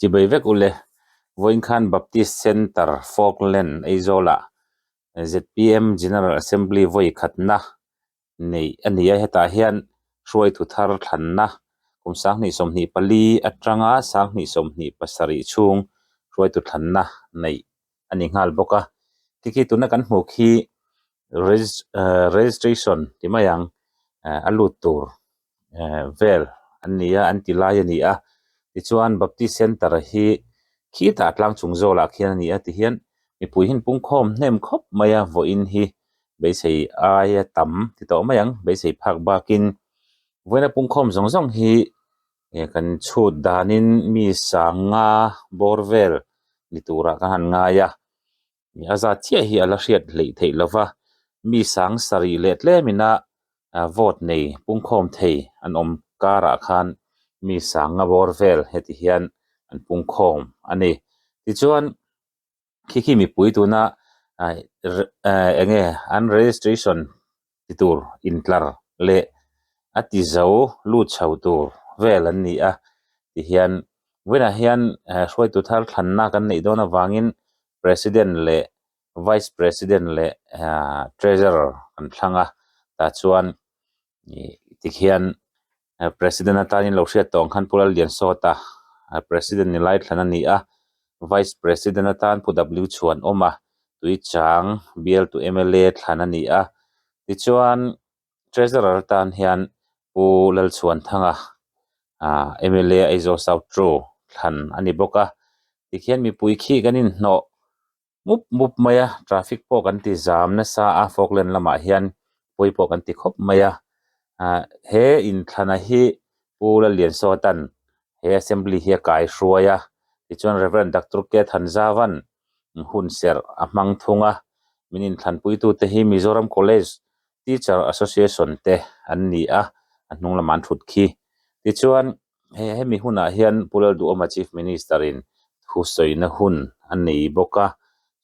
Chibai vek ule, vawiin khan Baptist Centre Falkland Aizawlah zpm General Assembly vawi khatna neih a ni a, hetah hian hruaitu thar thlanna kum 2024 atanga 2027 chhung hruaitu thlanna neih a ni nghal bawk a. Khi tuna kan hmuh khi registration ti mai ang a lut tur vel an ni a an ti lai a ni a tichuan Baptist Centre hi khitah tlang chung zawlah khian a ni a tihian mipui hi an pungkhawm hnem khawp mai a vawiin hi beisei aia tam ti tawh mai ang beisei phak bakin vawiina pungkhawm zawng zawng hi kan chhut danin mi sanga bawr vel ni turah ka han ngai a. A zat chiah hi a la hriat hleih theih lo va, mi sang sarih leh tlem ina vote nei pungkhawm thei an awm karah khan mi sanga bawr vel heti hian an pungkhawm a ni. Tichuan khi khi mipui tuna eng nge an registration ti tur intlar leh a ti zo lut chho tur vel an ni a tihian vawiinah hian hruaitu thar thlanna kan neih dawn avangin president leh vice president leh treasurer kan thlang a tah chuan ih tikhian president atanin lo hriat tawh ang khan Pu Lalliansawta president ni lai thlan a ni a vice president atan Pu W Chhuanawma Tuichang bialtu mla thlan a ni a tichuan treasurer atan hian Pu Lalchhuanthanga ah mla Aizawl South two thlan a ni bawk a tikhian mipui khi kan inhnawh. Mup mup mai a traffic pawh kan ti zam nasa a Falkland lamah hian pawi pawh kan ti khawp mai a ah he inthlana hi Pu Lalliansawtan he assembly hi a kai hruai a tichuan Rev Doctor K Thanzavan hun serh a hmang thung a min inthlanpuitute hi Mizoram College Teacher Association te an ni a a hnung lamah an thut khi tichuan. He hemi hunah hian Pu Lalduhawma Chief Minister in thusawina hun a nei bawk a,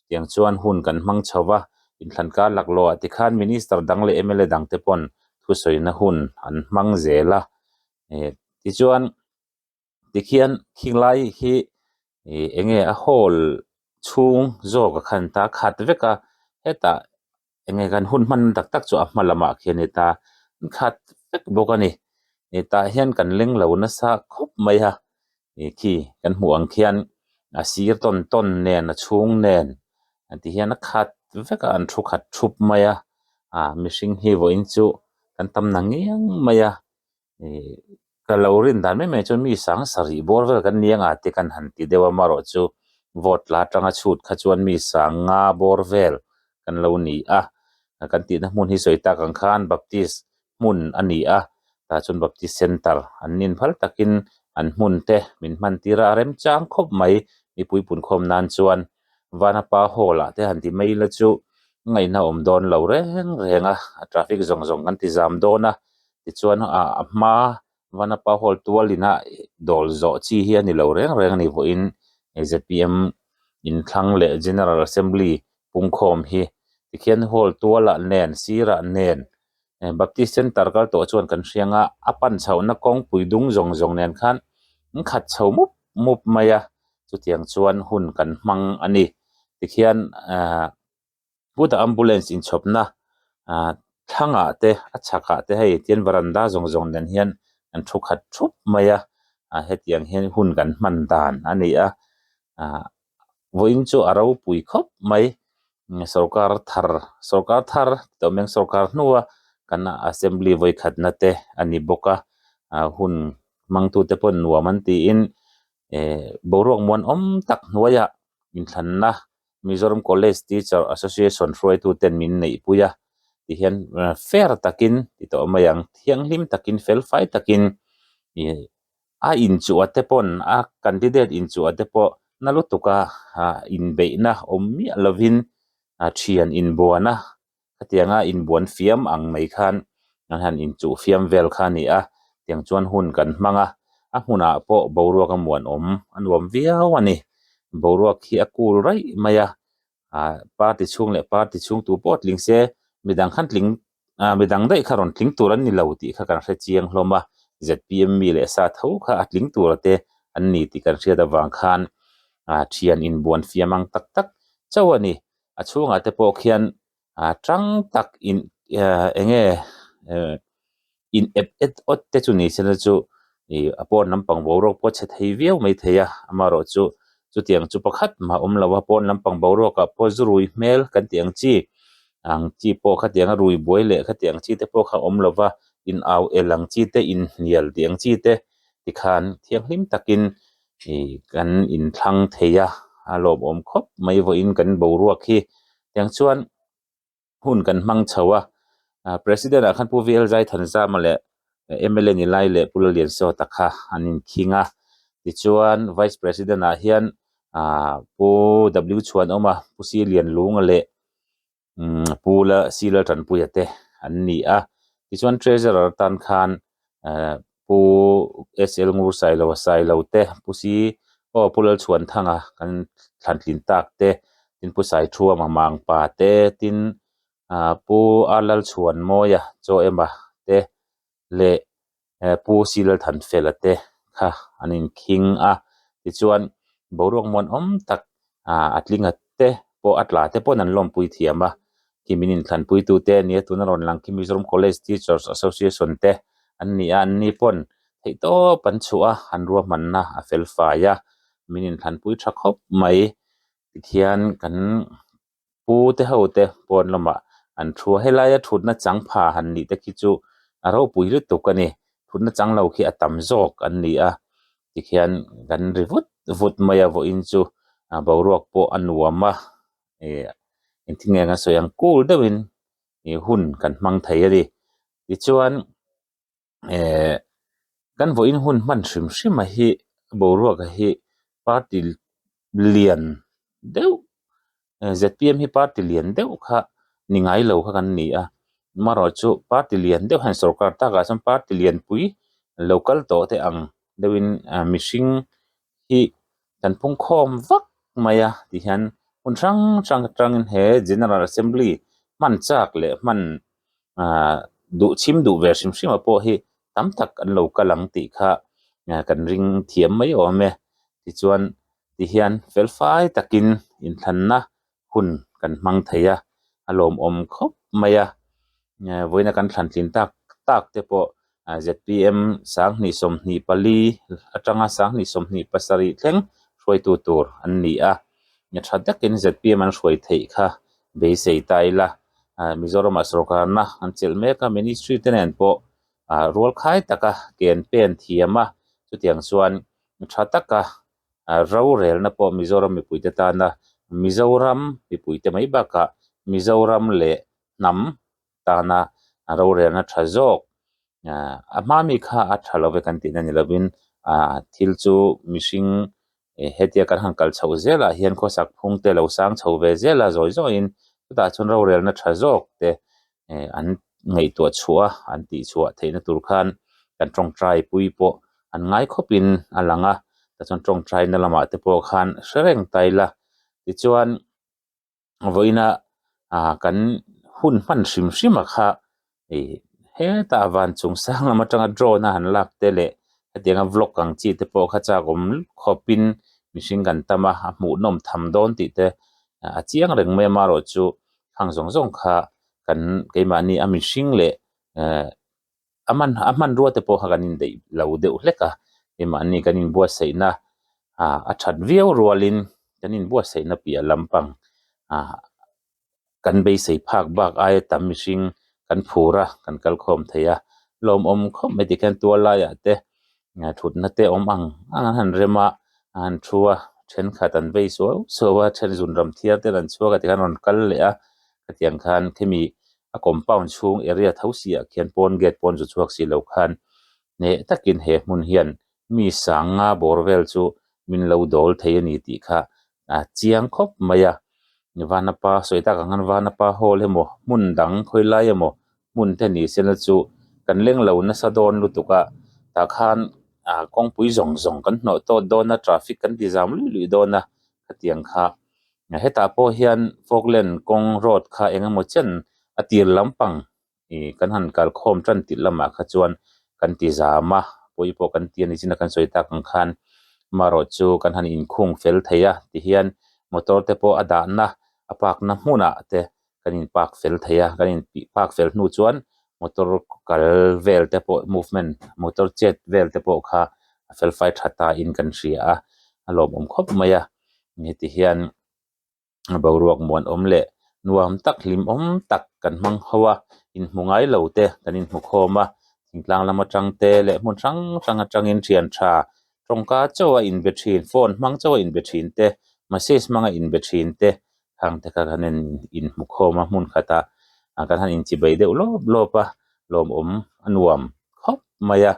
chutiang chuan hun kan hmang chho va, inthlan kar laklawh ah tikhan Minister dang leh mla dang te pawn thusawina hun an hmang zel a, tichuan tikhian khing lai hi ih eng nge a hall chhung zawk a khan ta khat vek a, hetah eng nge kan hun hman tak tak chu a hma lamah khian ni ta an khat vek bawk a ni tah hian kan leng lo nasa khawp mai a ih khi kan hmuh ang khian a sir tawn tawn nen a chhung nen ti hian a khat vek a an thu khat thup mai a ah mihring hi vawiin chu kan tam na ngiang mai a. Ih ka lo rin dan mai mai chuan mi sang sarih bawr vel kan ni anga te kan han ti deuh a amaherawh chu vote la atanga chhut kha chuan mi sang nga bawr vel kan lo ni a kan tihna hmun hi sawi tak ang khan baptist hmun a ni a tah chuan baptist center an nin phal takin an hmun te min hman tir a a remchang khawp mai mipui punkhawm nan chuan vanapa hall ah te han ti mai ila chu ngaihna awm dawn lo reng reng a a traffic zawng zawng kan ti zam dawn a. Tichuan ah a hma Vanapa Hall tual ina dawl zawh chi hi a ni lo reng reng a ni vawiin zpm inthlang leh General Assembly pungkhawm hi tikhian hall tualah nen sirah nen Baptist Centre kal tawh chuan kan hria ang a a pan chhohna kawngpui dung zawng zawng nen khan an khat chho mup mup mai a chutiang chuan hun kan hmang a ni tikhian ah. Putah ambulance inchhawpna ah thlangah te a chhakah te hei tian varanda zawng zawng nen hian an thu khat thup mai a ah hetiang hian hun kan hman dan a ni a ah vawiin chu a ropui khawp mai sorkar thar sorkar thar tih awm hian sorkar hnua kan assembly vawi khatna te a ni bawk a ah hun hmangtute pawh nuam an tiin eh boruak muanawm tak hnuaiah inthlanna. Mizoram College Teacher Association hruaitu ten min neih pui a tihian fair takin ti tawh mai ang thianghlim takin fel fai takin ih a inchuh te pawn a candidate inchuh te pawh na lutuk a ah inbeihna awm miah lovin a thian inbuan a khatianga inbuan fiam ang mai khan an han inchuh fiam vel kha a ni a tiang chuan hun kan hmang a a hmunah pawh boruak a muanawm a nuam viau a ni boruak hi a kul raih mai a ah party chhung leh party chhung tu pawh tling se midang khan tling ah midang daih kha rawn tling tur an ni lo tih kha kan hre chiang hlawm a zpm mi leh sa tho kha a tling tur te. an ni tih kan hriat avang khan ah thian inbuan fiam ang tak tak chauh a ni a chhungah te pawh khian ah tang tak in ah eng nge eh in ep et awt te chu ni sela chu ih a pawn lampang boruak pawh a chhe thei viau mai thei a amaherawh chu chutiang chu pakhat mah a awm lo a pawn lampang boruak ah pawh zu rui hmel kan tih ang chi ang chi pawh khatiang a rui buai leh khatiang chi te pawh kha a awm lo va in au el ang chi te inhnial tih ang chi te tikhan thianghlim takin ih kan inthlang thei a a lawmawm khawp mai vawiin kan boruak hi tiang chuan. hun kan hmang chho a ah president ah khan pu V L Zaithanzama leh m l a ni lai leh pu Lalliansawta kha an inkhing a tichuan vice president ah hian ah pu W Chhuanawma pu C Lianlunga leh umm pu la C Laltanpuia te an ni a tichuan treasurer atan khan eh pu S L Ngursailo Sailo te pu C aw pu Lalchhuanthanga kan thlan tlin tak te tin pu Saithuama Mangpa te tin ah pu a Lalchhuanmawia chaw ema te leh eh pu C Lalthanfela te kha an inkhing a tichuan boruak muanawm tak ah a tlinga te pawh a tla te pawn an lawmpui thiam a khi min inthlanpui tu te ania tuna rawn lang khi Mizoram College Teachers Association te an ni a an ni pawn theih tawp an chhuah a an ruahmanna a fel fai a min inthlanpui tha khawp mai tikhian kan pu te ho te pawn lamah an thu a helaia thutna chang pha han nih te khi chu a ropui lutuk a ni thutna chang lo khi a tam zawk an ni a tikhian kan ri vut vut mai a vawiin chu a boruak pawh a nuam a ih engtin nge ka sawi ang cool deuhin ih hun kan hmang thei a ni tichuan eh kan vawiin hun hman hrim hrim a hi boruak a hi party lian deuh z p m hi party lian deuh kha ni ngai lo kha kan ni a amaherawhchu party lian deuh hian sorkar takah chuan party lianpui lo kal tawh te ang deuhin ah mihring hi kan pungkhawm vak mai a tihian hmun hrang hrang atangin he general assembly hman chak leh hman ah duh chhim duh ve hrim hrim ah pawh hi tam tak an lo kal ang tih kha kan ring thiam mai awm e tichuan tihian fel fai takin inthlanna hun kan hmang thei a a lawmawm khawp mai a vawiina kan thlan tlin tak tak te pawh zpm 2024 atanga 2027 thleng hruaitu tur an ni a tha takin zpm an hruai theih kha beisei ta ila Mizoramah sorkarna an chelh mek a ministry te nen pawh rual khai taka ke an pen thiam a chutiang chuan tha taka rorelna pawh Mizoram mipuite tana Mizoram mipuite mai bakah Mizoram leh hnam tana rorelna tha zawk a hma mi kha a tha lo ve kan tihna ni lovin ah thil chu mihring hetia kan han kal chhoh zelah hian khawsak phung te lo sang chho ve zel a zawi zawiin chutah chuan rorelna tha zawk te an ngaihtuah chhuah a an tih chhuah theihna tur khan kan tawngtai pui pawh an ngai khawpin a lang a tichuan tawngtaina lamah te pawh khan hre reng ta ila tichuan vawiina ah kan hun hman hrim hrim a kha ih hetah van chung sang lam atanga drone a han lak te leh hetianga vlog ang chi te pawh kha chak awm khawpin mihring kan tam a a hmuhnawm tham dawn tih te a chiang reng mai a amaherawhchu khang zawng zawng kha kan keimahni a mihring leh eh a hman a hmanrua te pawh kha kan indaih lo deuh hlek a keimahni kan inbuatsaihna ah a that viau rualin kan inbuatsaihna piah lampang ah kan beisei phak bak aia tam mihring kan phur a kan kal khawm thei a lawmawm khawp mai tikhian tual laiah te thutna te awm ang ang an han rem a an han thu a thenkhat an vei suau suau a then zun ram thiar ten an chhuak a tikhan an rawn kal leh a hetiang khan khemi a compound chhung area tho si ah khian pawn gate pawn zu chhuak si lo khan hneh takin he hmun hian mi sang nga bawr vel chu min lo dawl thei a ni tih kha a chiang khawp mai a Vanapa sawi tak ang khan Vanapa hall emaw hmun dang khawi lai emaw hmun te ni se la chu kan leng lo nasa dawn lutuk a tah khan ah kawngpui zawng zawng kan hnawh tawt dawn a traffic kan ti zam luih luih dawn a hetiang kha hetah pawh hian Falkland kawng road kha eng emaw chen a tir lampang ih kan han kal khawm tan tih lamah kha chuan kan ti zam a pawi pawh kan ti a ni chin a kan sawi tak ang khan. Amaherawh chu kan han inkhung fel thei a tihian motor te pawh a dahna a park na hmunah te kan in park fel thei a kan in park fel hnu chuan motor kal vel te pawh movement motor chet vel te pawh kha a fel fai tha ta in kan hria a a lawmawm khawp mai a heti hian boruak muanawm leh nuam tak hlimawm tak kan hmang ho a inhmu ngai lo te kan inhmu khawm a thingtlang lam atang te leh hmun hrang hrang atangin thian tha tawngka chauh a inbe thin phone hmang chauh a inbe thin te message hmanga inbe thin te khang te kha kan in inhmu khawm a hmun khatah kan han inchibei deuh lawp lawp a lawmawm a nuam khawp mai a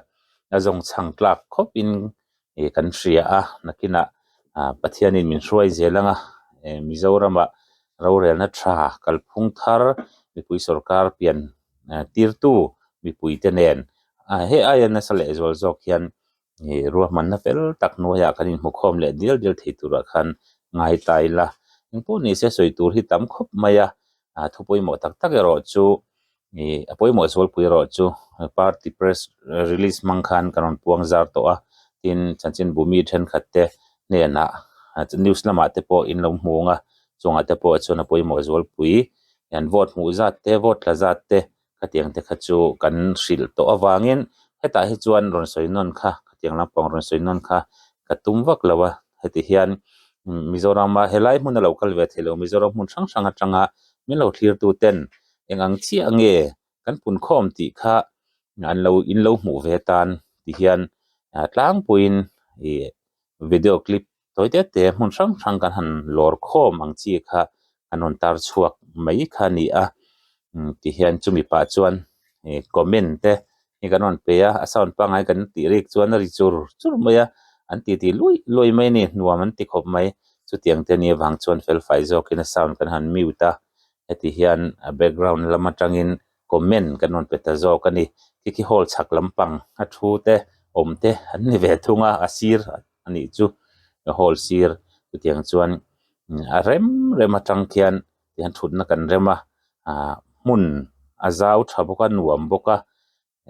a zawng chhang tlak khawp in ih kan hria a nakinah ah Pathianin min hruai zel ang a eh Mizoramah rorelna tha kalphung thar mipui sawrkar pian tirtu mipui te nen ah hei aia nasa leh zual zawk hian ih ruahmanna fel tak hnuaiah kan inhmu khawm leh dial dial thei turah khan ngai ta ila engpawh ni se sawi tur hi tam khawp mai a ah thu pawimawh tak tak erawh chu ih a pawimawh zualpui erawh chu party press release hmang khan kan rawn puang zar tawh a tin chanchinbu mi thenkhat te hnenah news lamah te pawh in lo hmu ang a chungah te pawh chuan a pawimawh zualpui an vote hmuh zat te vote tla zat te khatiang te kha chu kan hrilh tawh avangin hetah hi chuan rawn sawi nawn kha khatiang lampang rawn sawi nawn kha ka tum vak lo a heti hian Mizorama helai hmun a lo kal ve thei lo Mizoram hmun hrang hrang atanga min lo thlir tu ten eng ang chiah nge kan pun khawm tih kha an lo in lo hmuh ve tan ti hian tlangpuiin ih video clip tawi te te hmun hrang hrang kan han lawr khawm ang chi kha an rawn tar chhuak mai kha a ni a ti hian chumi pah chuan ih comment te hi kan rawn pe a a sound pangngai kan tih rik chuan a ri chur chur mai a an ti ti luih luih mai a ni nuam an ti khawp mai chutiang te nih avang chuan fel fai zawkin a sound kan han mute a heti hian a background lam atangin comment kan rawn pe ta zawk a ni khi khi hall chhak lampang a thu te awm te an ni ve thung a a sir a nih chu hall sir chutiang chuan a rem rem atang khian tihian thutna kan rem a ah hmun a zau tha bawk a nuam bawk a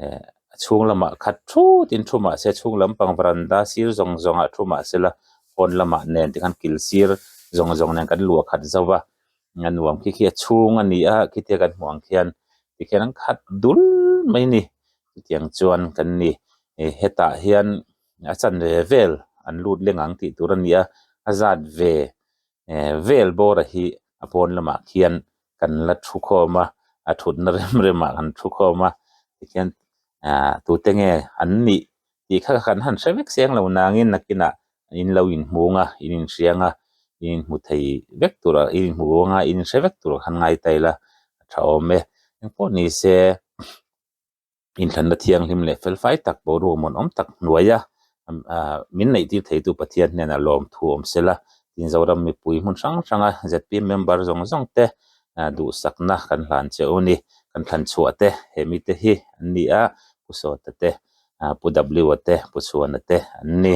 eh a chhung lamah khat thut in thu mahse chhung lampang varanda sir zawng zawng ah thu mahse la pawn lamah nen tikhan kil sir zawng zawng nen kan luah khat zo va a nuam khi khi a chhung a ni a khitia kan hmuh ang khian tikhian an khat dul mai a ni chutiang chuan kan ni eh hetah hian a chanve vel an lut leng ang tih tur a ni a a zat ve eh vel bawra hi a pawn lamah khian kan la thu khawm a a thutna rem remah kan thu khawm a tikhian ah tute nge an nih tih kha kan han hre vek seng lo nangin nakinah in lo inhmung a in inhriang a in inhmu thei vek tur a in inhmu anga in inhre vek tur khan ngai ta ila a tha awm e engpawh ni se. Inthlanna thianghlim leh felfai tak boruak muanawm tak hnuaia min neihtir theitu Pathian hnenah lawmthu awm sela, tin Zoram mipui hmun hrang hranga zpm member zawng zawng te duhsakna kan hlan che u ni. Kan thlan chhuah te he mite hi an ni a, Pu Sawta te, Pu W-a te, Pu Chhuana te an ni.